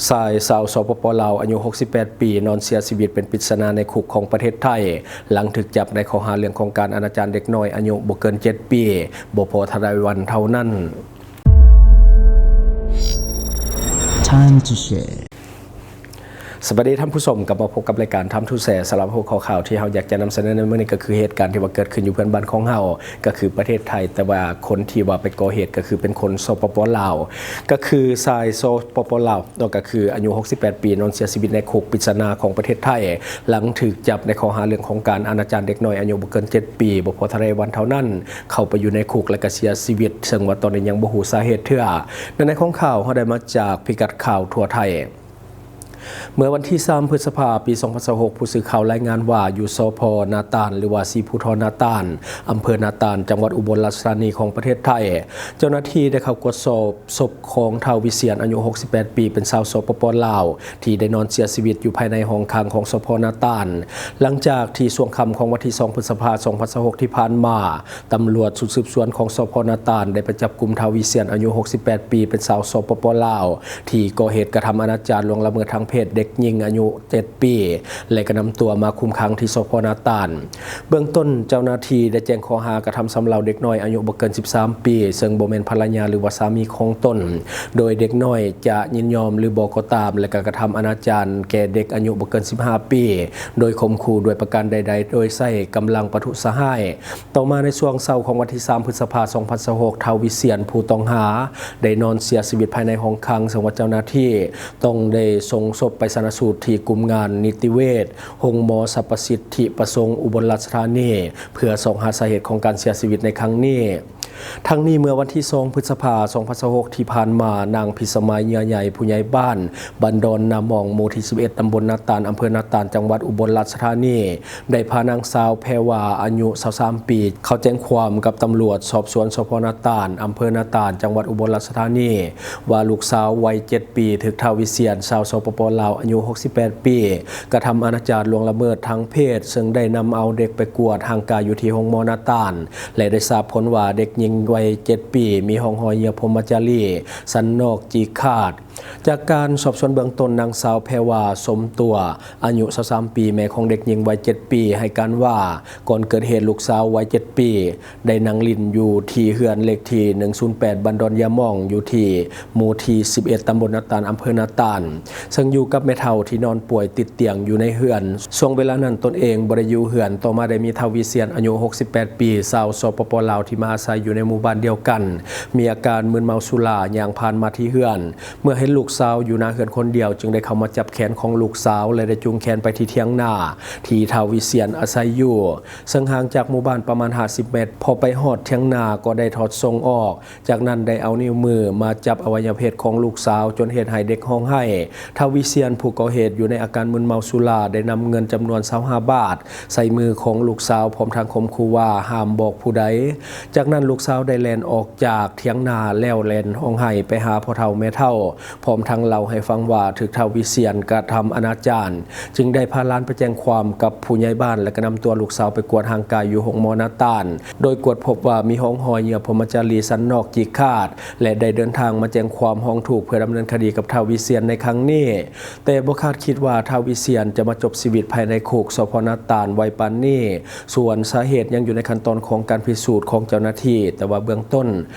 ຊາຍຊາວ ສປປ ລາວ ອາຍຸ ຫົກສິບແປດ ປີ ນອນເສຍຊີວິດເປັນປິດສະໜາໃນຄຸກຂອງປະເທດໄທ ຫຼັງຖືກຈັບໃນຂໍ້ຫາເລື່ອງຂອງການອະນາຈານເດັກນ້ອຍອາຍຸບໍ່ເກີນ ເຈັດ ປີ ບໍ່ພໍເທົ່າໃດວັນເທົ່ານັ້ນ. Time to share. ສະບາຍດີທ່ານຜູ້ຊົມ, ກັບມາພົບກັບລາຍການ Time to Share. ສຳລັບຫົວຂໍ້ຂ່າວທີ່ເຮົາຢາກຈະນຳສະເໜີໃນມື້ນີ້ ກໍຄືເຫດການທີ່ວ່າເກີດຂຶ້ນຢູ່ເພື່ອນບ້ານຂອງເຮົາ ກໍຄືປະເທດໄທ, ແຕ່ວ່າຄົນທີ່ວ່າໄປກໍ່ເຫດກໍຄືເປັນຄົນ ສປປ ລາວ ກໍຄືຊາຍ ສປປ ລາວ ເນາະ ກໍຄືອາຍຸ ຫົກສິບແປດ ປີ ນອນເສຍຊີວິດໃນຄຸກປິດສະໜາຂອງປະເທດໄທ ຫຼັງຖືກຈັບໃນຂໍ້ຫາເລື່ອງຂອງການອະນາຈານເດັກນ້ອຍອາຍຸບໍ່ເກີນ ເຈັດ ປີ ບໍ່ພໍເທົ່າໃດວັນເທົ່ານັ້ນ ເຂົ້າໄປຢູ່ໃນຄຸກ ແລະ ກໍເສຍຊີວິດ, ເຊິ່ງວ່າຕອນນີ້ຍັງບໍ່ຮູ້ສາເຫດເທື່ອ. ໃນໃນຂອງຂ່າວເຮົາໄດ້ມາຈາກພິກັດຂ່າວທົ່ວໄທ. ເມື່ອວັນທີ ສາມ ພຶດສະພາ ປີ ສອງພັນຊາວຫົກ ຜູ້ສື່ຂ່າວລາຍງານວ່າ ຢູ່ ສພ ນາຕານ ຫຼືວ່າ ສີພູທອນນາຕານ ອຳເພີນາຕານ ຈັງຫວັດອຸບົນລາຊະທານີຂອງປະເທດໄທ, ເຈົ້າໜ້າທີ່ໄດ້ເຂົ້າກວດສອບສົບຂອງທ້າວ ວິສຽນ ອາຍຸ ຫົກສິບແປດ ປີ ເປັນຊາວ ສປປ ລາວ ທີ່ໄດ້ນອນເສຍຊີວິດຢູ່ພາຍໃນຫ້ອງຂັງຂອງ ສພ ນາຕານ ຫຼັງຈາກທີ່ຊ່ວງຄ່ຳຂອງວັນທີ ສອງ ພຶດສະພາ ສອງພັນຊາວຫົກ ທີ່ຜ່ານມາ ຕຳຫຼວດຊຸດສືບສວນຂອງ ສພ ນາຕານ ໄດ້ໄປຈັບກຸມທ້າວ ວິສຽນ ອາຍຸ ຫົກສິບແປດ ປີ ເປັນຊາວ ສປປ ລາວ ທີ່ກໍ່ເຫດກະທຳອະນາຈານລ່ວງລະເມີດທາງເພດເດັກຍິງອາຍຸ ເຈັດ ປີ ແລະ ກໍນຳຕົວມາຄຸມຂັງທີ່ ສພ ນາຕານ. ເບື້ອງຕົ້ນເຈົ້າໜ້າທີ່ໄດ້ແຈ້ງຂໍ້ຫາກະທຳຊຳເລົາເດັກນ້ອຍອາຍຸບໍ່ເກີນ ສິບສາມ ປີ ເຊິ່ງບໍ່ແມ່ນພັນລະຍາ ຫຼືວ່າສາມີຂອງຕົນ, ໂດຍເດັກນ້ອຍຈະຍິນຍອມ ຫຼື ບໍ່ກໍຕາມ ແລະ ກະກະທຳອະນາຈານແກ່ເດັກອາຍຸບໍ່ເກີນ ສິບຫ້າ ປີ ໂດຍຂົ່ມຂູ່ດ້ວຍປະການໃດໆ ໂດຍໃຊ້ກຳລັງປະທຸສະຮ້າຍ. ຕໍ່ມາໃນຊ່ວງເຊົ້າຂອງວັນທີ ສາມ ພຶດສະພາ ສອງພັນຊາວຫົກ ທ້າວ ວິສຽນ ຜູ້ຕ້ອງຫາ ໄດ້ນອນເສຍຊີວິດພາຍໃນຫ້ອງຂັງ, ເຊິ່ງວ່າເຈົ້າໜ້າທີ່ຕ້ອງໄດ້ສົ່ງສົບໄປຊະນະສູດທີ່ກຸ່ມງານນິຕິເວດ ໂຮງໝໍສັບປະສິດທິປະສົງ ອຸບົນລາຊະທານີ ເພື່ອຊອກຫາສາເຫດຂອງການເສຍຊີວິດໃນຄັ້ງນີ້. ທັງນີ້ເມື່ອວັນທີ ສອງ ພຶດສະພາ ສອງພັນຊາວຫົກ ທີ່ຜ່ານມາ, ນາງ ພິສະໄໝ ເຫຍື່ອໃຫຍ່ ຜູ້ໃຫຍ່ບ້ານ ບ້ານດອນນາມ່ອງ ໝູ່ທີ ສິບເອັດ ຕຳບົນນາຕານ ອຳເພີນາຕານ ຈັງຫວັດອຸບົນລາຊະທານີ ໄດ້ພານາງສາວ ແພວາ ອາຍຸ ຊາວສາມ ປີ ເຂົ້າແຈ້ງຄວາມກັບຕຳຫຼວດສອບສວນ ສພ ນາຕານ ອຳເພີນາຕານ ຈັງຫວັດອຸບົນລາຊະທານີ ວ່າລູກສາວໄວ ເຈັດ ປີ ຖືກທ້າວ ວິສຽນ ຊາວ ສປປ ລາວ ອາຍຸ ຫົກສິບແປດ ປີ ກະທຳອະນາຈານລ່ວງລະເມີດທາງເພດ, ເຊິ່ງໄດ້ນຳເອົາເດັກໄປກວດຮ່າງກາຍຢູ່ທີ່ໂຮງໝໍນາຕານ ແລະ ໄດ້ຊາບຜົນວ່າເດັກຍິງໄວ ເຈັດ ປີ ມີຮ່ອງຮອຍເຫຍື່ອພົມມະຈາລີ ສັນນອກຈີກຂາດ. ຈາກການສອບສວນເບື້ອງຕົ້ນ, ນາງສາວ ແພວາ ສົມຕົວ ອາຍຸ ຊາວສາມ ປີ ແມ່ຂອງເດັກຍິງໄວ ເຈັດ ປີ ໃຫ້ການວ່າ ກ່ອນເກີດເຫດ ລູກສາວໄວ ເຈັດ ປີ ໄດ້ນັ່ງຫຼິ້ນຢູ່ທີ່ເຮືອນເລກທີ ໜຶ່ງສູນແປດ ບ້ານດອນຢາມ່ອງ ຢູ່ທີ່ໝູ່ທີ ສິບເອັດ ຕຳບົນນາຕານ ອຳເພີນາຕານ ເຊິ່ງຢູ່ກັບແມ່ເຖົ້າທີ່ນອນປ່ວຍຕິດຕຽງຢູ່ໃນເຮືອນ. ຊ່ວງເວລານັ້ນຕົນເອງບໍ່ໄດ້ຢູ່ເຮືອນ. ຕໍ່ມາໄດ້ມີທ້າວ ວິສຽນ ອາຍຸ ຫົກສິບແປດ ປີ ຊາວ ສປປ ລາວ ທີ່ມາອາໄສຢູ່ໃນໝູ່ບ້ານດຽວກັນ ມີອາການມຶນເມົາສຸລາ ຍ່າງຜ່ານມາທີ່ເຮືອນ. ເມື່ອເຫັນລູກສາວຢູ່ໜ້າເຮືອນຄົນດຽວ ຈຶ່ງໄດ້ເຂົ້າມາຈັບແຂນຂອງລູກສາວ ແລະ ໄດ້ຈູງແຂນໄປທີ່ຖຽງນາທີ່ທ້າວ ວິສຽນ ອາໄສຢູ່ ເຊິ່ງຫ່າງຈາກໝູ່ບ້ານປະມານ ຫ້າສິບ ແມັດ. ພໍໄປຮອດຖຽງນາກໍໄດ້ຖອດສົ້ງອອກ, ຈາກນັ້ນໄດ້ເອົານິ້ວມືມາຈັບອະໄວຍະເພດຂອງລູກສາວ ຈົນເຮັດໃຫ້ເດັກຮ້ອງໄຫ້. ທ້າວ ວິສຽນ ຜູ້ກໍ່ເຫດ ຢູ່ໃນອາການມຶນເມົາສຸລາ ໄດ້ນຳເງິນຈຳນວນ ຊາວຫ້າ ບາດ ໃສ່ມືຂອງລູກສາວ ພ້ອມທັງຂົ່ມຂູ່ວ່າຫ້າມບອກຜູ້ໃດ. ຈາກນັ້ນລູກສາວໄດ້ແລ່ນອອກຈາກຖຽງນາ ແລ້ວແລ່ນຮ້ອງໄຫ້ໄປຫາພໍ່ເຖົ້າແມ່ເຖົ້າ ພ້ອມທັງເລົ່າໃຫ້ຟັງວ່າຖືກທ້າວ ວິສຽນ ກະທຳອະນາຈານ, ຈຶ່ງໄດ້ພາຫຼານໄປແຈ້ງຄວາມກັບຜູ້ໃຫຍ່ບ້ານ ແລະ ກະນຳຕົວລູກສາວໄປກວດຮ່າງກາຍຢູ່ໂຮງໝໍນາຕານ ໂດຍກວດພົບວ່າມີຮ່ອງຮອຍເຫຍື່ອພົມມະຈາລີ ສັນນອກຈີກຂາດ ແລະ ໄດ້ເດີນທາງມາແຈ້ງຄວາມຮ້ອງທຸກເພື່ອດຳເນີນຄະດີກັບທ້າວ ວິສຽນ ໃນຄັ້ງນີ້. ແຕ່ບໍ່ຄາດຄິດວ່າທ້າວ ວິສຽນ ຈະມາຈົບຊີວິດພາຍໃນຄຸກ ສພ ນາຕານ ໄວປານນີ້. ສ່ວນສາເຫດຍັງຢູ່ໃນຂັ້ນຕອນຂອງການພິສູດຂອງເຈົ້າໜ້າທີ່, ແຕ່ວ່າເບື້ອງຕົ້ນ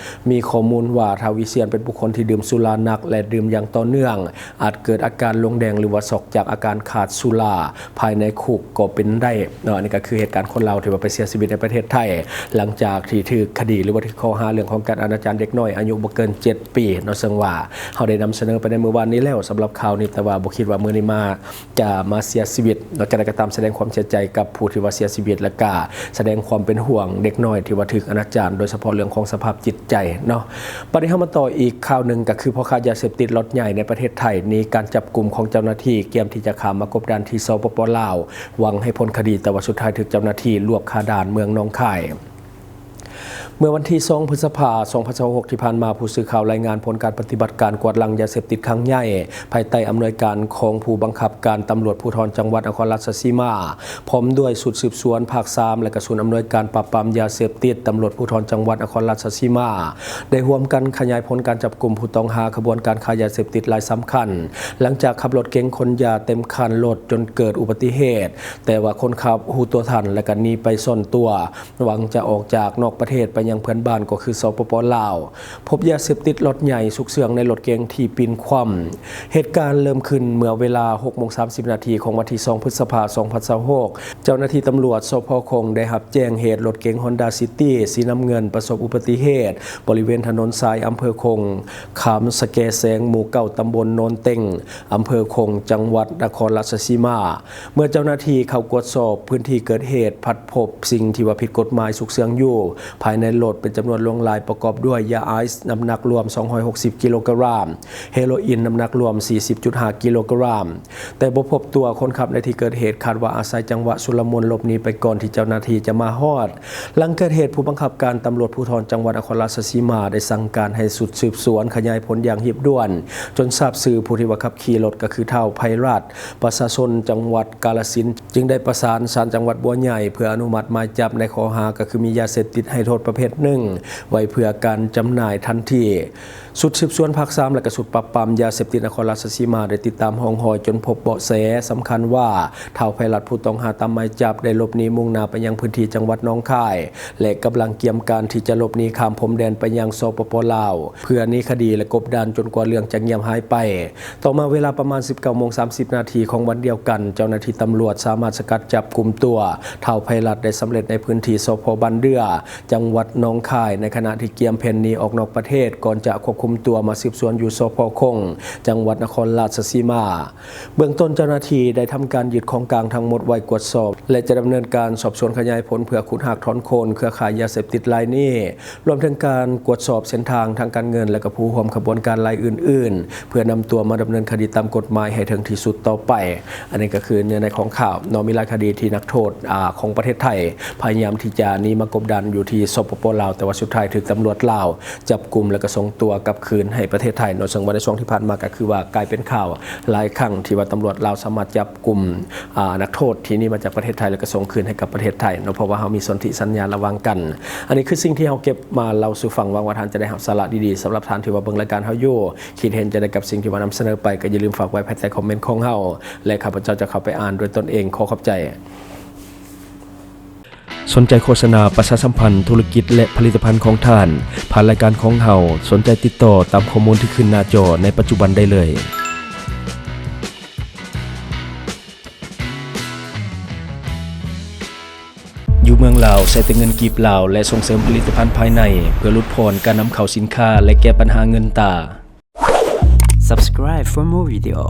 ມີຂໍ້ມູນວ່າ ທ້າວ ວິສຽນ ເປັນບຸກຄົນທີ່ດື່ມສຸລາໜັກ ແລະ ດື່ມຢ່າງຕໍ່ເນື່ອງ, ອາດເກີດອາການລົງແດງ ຫຼືວ່າຊັອກຈາກອາການຂາດສຸລາພາຍໃນຄຸກກໍເປັນໄດ້ເນາະ. ອັນນີ້ກໍຄືເຫດການຄົນລາວທີ່ວ່າໄປເສຍຊີວິດໃນປະເທດໄທ ຫຼັງຈາກທີ່ຖືກຄະດີ ຫຼືວ່າຖືກຂໍ້ຫາເລື່ອງຂອງການອະນາຈານເດັກນ້ອຍອາຍຸບໍ່ເກີນ ເຈັດ ປີເນາະ, ເຊິ່ງວ່າເຮົາໄດ້ນຳສະເໜີໄປໃນມື້ວານນີ້ແລ້ວສຳລັບຂ່າວນີ້, ແຕ່ວ່າບໍ່ຄິດວ່າມື້ນີ້ມາ ຈະມາເສຍຊີວິດເນາະ. ຈັ່ງໃດກໍຕາມ ສະແດງຄວາມເສຍໃຈກັບຜູ້ທີ່ວ່າເສຍຊີວິດ ແລະກະສະແດງຄວາມເປັນຫ່ວງເດັກນ້ອຍທີ່ວ່າຖືກອະນາຈານ, ໂດຍສະເພາະເລື່ອງຂອງສະພາບຈິດໃຈເນາະ. ບັດນີ້ເຮົາມາຕໍ່ອີກຂ່າວໜຶ່ງ, ກໍຄືພໍ່ຄ້າຢາເສບຕິດລັອດໃຫຍ່ໃນປະເທດໄທ ໜີການຈັບກຸມຂອງເຈົ້າໜ້າທີ່, ກຽມທີ່ຈະຂ້າມມາກົບດານທີ່ ສປປ ລາວ ຫວັງໃຫ້ພົ້ນຄະດີ, ແຕ່ວ່າສຸດທ້າຍຖືກເຈົ້າໜ້າທີ່ລວບຄາດ່ານເມືອງໜອງຄາຍ. ເມື່ອວັນທີສອງ ພຶດສະພາ ສອງພັນຊາວຫົກ ທີ່ຜ່ານມາ, ຜູ້ສື່ຂ່າວລາຍງານຜົນການປະຕິບັດການກວາດລ້າງຢາເສບຕິດຄັ້ງໃຫຍ່ ພາຍໃຕ້ອຳນວຍການຂອງຜູ້ບັງຄັບການຕຳຫຼວດພູທອນຈັງຫວັດນະຄອນລາຊະສີມາ ພ້ອມດ້ວຍຊຸດສືບສວນພາກສາມ ແລະ ກະສູນອຳນວຍການປາບປາມຢາເສບຕິດ ຕຳຫຼວດພູທອນຈັງຫວັດນະຄອນລາຊະສີມາ ໄດ້ຮ່ວມກັນຂະຫຍາຍຜົນການຈັບກຸມຜູ້ຕ້ອງຫາຂະບວນການຄ້າຢາເສບຕິດລາຍສຳຄັນ ຫຼັງຈາກຂັບລົດເກັງຂົນຢາເຕັມຄັນລົດຈົນເກີດອຸບັດຕິເຫດ, ແຕ່ວ່າຄົນຂັບຮູ້ຕົວທັນ ແລະ ກໍໜີໄປຊ່ອນຕົວ ຫວັງຈະອອກຈາກນອກປະເທດໄປຍັງເພື່ອນບ້ານ ກໍຄື ສປປ ລາວ. ພົບຢາເສບຕິດລັອດໃຫຍ່ຊຸກເຊື່ອງໃນລົດເກັງທີ່ປິ່ນຂວ້ຳ. ເຫດການເລີ່ມຂຶ້ນເມື່ອເວລາ ຫົກໂມງສາມສິບນາທີ ຂອງວັນທີສອງ ພຶດສະພາ ສອງພັນຊາວຫົກ ເຈົ້າໜ້າທີ່ຕຳຫຼວດ ສພ ຄົງ ໄດ້ຮັບແຈ້ງເຫດລົດເກັງ Honda City ສີນ້ຳເງິນ ປະສົບອຸບັດຕິເຫດ ບໍລິເວນຖະໜົນສາຍອຳເພີຄົງ ຂ້າມສະແກແສງ ໝູ່ເກົ້າ ຕຳບົນໂນນເຕັງ ອຳເພີຄົງ ຈັງຫວັດນະຄອນລາຊະສີມາ. ເມື່ອເຈົ້າໜ້າທີ່ເຂົ້າກວດສອບພື້ນທີ່ເກີດເຫດ ພັດພົບສິ່ງທີ່ວ່າຜິດກົດໝາຍຊຸກເຊື່ອງຢູ່ພາຍໃນລົດເປັນຈຳນວນຫຼວງຫຼາຍ ປະກອບດ້ວຍຢາໄອສ໌ນ້ຳໜັກລວມ ສອງຮ້ອຍຫົກສິບ ກິໂລກຣາມ, ເຮໂຣອິນນ້ຳໜັກລວມ ສີ່ສິບຈຸດຫ້າ ກິໂລກຣາມ, ແຕ່ບໍ່ພົບຕົວຄົນຂັບໃນທີ່ເກີດເຫດ, ຄາດວ່າອາໄສຈັງຫວະຊຸນລະມຸນຫຼົບໜີໄປກ່ອນທີ່ເຈົ້າໜ້າທີ່ຈະມາຮອດ. ຫຼັງເກີດເຫດ, ຜູ້ບັງຄັບການຕຳຫຼວດພູທອນຈັງຫວັດນະຄອນລາຊະສີມາ ໄດ້ສັ່ງການໃຫ້ຊຸດສືບສວນຂະຫຍາຍຜົນຢ່າງຮີບດ່ວນ ຈົນຊາບຊື່ຜູ້ທີ່ວ່າຂັບຂີ່ລົດ ກໍຄື ທ້າວ ໄພລັດ ປະຊາຊົນຈັງຫວັດກາລະສິນ ຈຶ່ງໄດ້ປະສານສານຈັງຫວັດບົວໃຫຍ່ ເພື່ອອະນຸມັດໝາຍຈັບໃນຂໍ້ຫາ ກໍຄືມີຢາເສບຕິດໃຫ້ໂທດປະເພດໜຶ່ງ ໄວ້ເພື່ອການຈຳໜ່າຍທັນທີ. ຊຸດສືບສວນພາກສາມ ແລະ ກະຊຸດປາບປາມຢາເສບຕິດນະຄອນລາຊະສີມາ ໄດ້ຕິດຕາມຮ່ອງຮອຍຈົນພົບເບາະແສສຳຄັນວ່າ ທ້າວ ໄພລັດ ຜູ້ຕ້ອງຫາຕາມໝາຍຈັບ ໄດ້ຫຼົບໜີມຸ່ງໜ້າໄປຍັງພື້ນທີ່ຈັງຫວັດໜອງຄາຍ ແລະ ກຳລັງກຽມການທີ່ຈະຫຼົບໜີຂ້າມພົມແດນໄປຍັງ ສປປ ລາວ ເພື່ອໜີຄະດີ ແລະ ກົບດານຈົນກວ່າເລື່ອງຈະງຽບຫາຍໄປ. ຕໍ່ມາເວລາປະມານ ສິບເກົ້າໂມງສາມສິບນາທີ ຂອງວັນດຽວກັນ, ເຈົ້າໜ້າທີ່ຕຳຫຼວດສາມາດສະກັດຈັບກຸມຕົວ ທ້າວ ໄພລັດ ໄດ້ສຳເລັດໃນພື້ນທີ່ ສພ ບ້ານເດື່ອ ຈັງຫວັດໜອງຄາຍ ໃນຂະນະທີ່ກຽມແລ່ນໜີອອກນອກປະເທດ ກ່ອນຈະຄວບຄຸມຕົວມາສືບສວນຢູ່ ສພ ຄົງ ຈັງຫວັດນະຄອນລາຊະສີມາ. ເບື້ອງຕົ້ນເຈົ້າໜ້າທີ່ໄດ້ທຳການຍຶດຂອງກາງທັງໝົດໄວ້ກວດສອບ ແລະ ຈະດຳເນີນການສອບສວນຂະຫຍາຍຜົນເພື່ອຂຸດຮາກຖອນໂຄນເຄືອຄ້າຢາເສບຕິດລາຍນີ້, ລວມເຖິງການກວດສອບເສັ້ນທາງທາງການເງິນ ແລະ ກະຜູ້ຮ່ວມຂະບວນການລາຍອື່ນໆ ເພື່ອນຳຕົວມາດຳເນີນຄະດີຕາມກົດໝາຍໃຫ້ເຖິງທີ່ສຸດຕໍ່ໄປ. ອັນນີ້ກໍຄືເນື້ອໃນຂອງຂ່າວເນາະ, ມີຫຼາຍຄະດີທີ່ນັກໂທດ ອາ ຂອງປະເທດໄທພະຍາຍາມທີ່ຈະໜີມາກົບດານຢູ່ທີ່ ສປປ ລາວ, ແຕ່ວ່າສຸດທ້າຍຖືກຕຳຫຼວດລາວ ຈັບກຸມ ແລ້ວກໍສົ່ງຕົວກັບຄືນໃຫ້ປະເທດໄທເນາະ, ເຊິ່ງວ່າໃນຊ່ວງທີ່ຜ່ານມາກໍຄືວ່າກາຍເປັນຂ່າວຫຼາຍຄັ້ງ ທີ່ວ່າຕຳຫຼວດລາວສາມາດຈັບກຸມ ອາ ນັກໂທດທີ່ໜີມາຈາກປະເທດໄທ ແລ້ວກໍສົ່ງຄືນໃຫ້ກັບປະເທດໄທເນາະ, ເພາະວ່າເຮົາມີສົນທິສັນຍາລະຫວ່າງກັນ. ອັນນີ້ຄືສິ່ງທີ່ເຮົາເກັບມາເລົ່າສູ່ຟັງ, ຫວັງວ່າທ່ານຈະໄດ້ຮັບສາລະດີໆ. ສຳລັບທ່ານທີ່ວ່າເບິ່ງລາຍການເຮົາຢູ່, ຄິດເຫັນຈັ່ງໃດກັບສິ່ງທີ່ວ່ານຳສະເໜີໄປ, ກໍຢ່າລືມຝາກໄວ້ພາຍໃຕ້ຄອມເມັນຂອງເຮົາ ແລະ ຂ້າພະເຈົ້າຈະເຂົ້າໄປອ່ານດ້ວຍຕົນເອງ. ຂໍຂອບໃຈ. ສົນໃຈໂຄສະນາປະຊາສຳພັນທຸລະກິດ ແລະ ຜະລິດຕະພັນຂອງທ່ານ ຜ່ານລາຍການຂອງເຮົາ, ສົນໃຈຕິດຕໍ່ຕາມຂໍ້ມູນທີ່ຂຶ້ນໜ້າຈໍໃນປັດຈຸບັນໄດ້ເລີຍ. ຢູ່ເມືອງລາວ ໃຊ້ແຕ່ເງິນກີບລາວ ແລະ ສົ່ງເສີມຜະລິດຕະພັນພາຍໃນ ເພື່ອຫຼຸດຜ່ອນການນຳເຂົ້າສິນຄ້າ ແລະ ແກ້ບັນຫາເງິນຕາ. Subscribe for more video.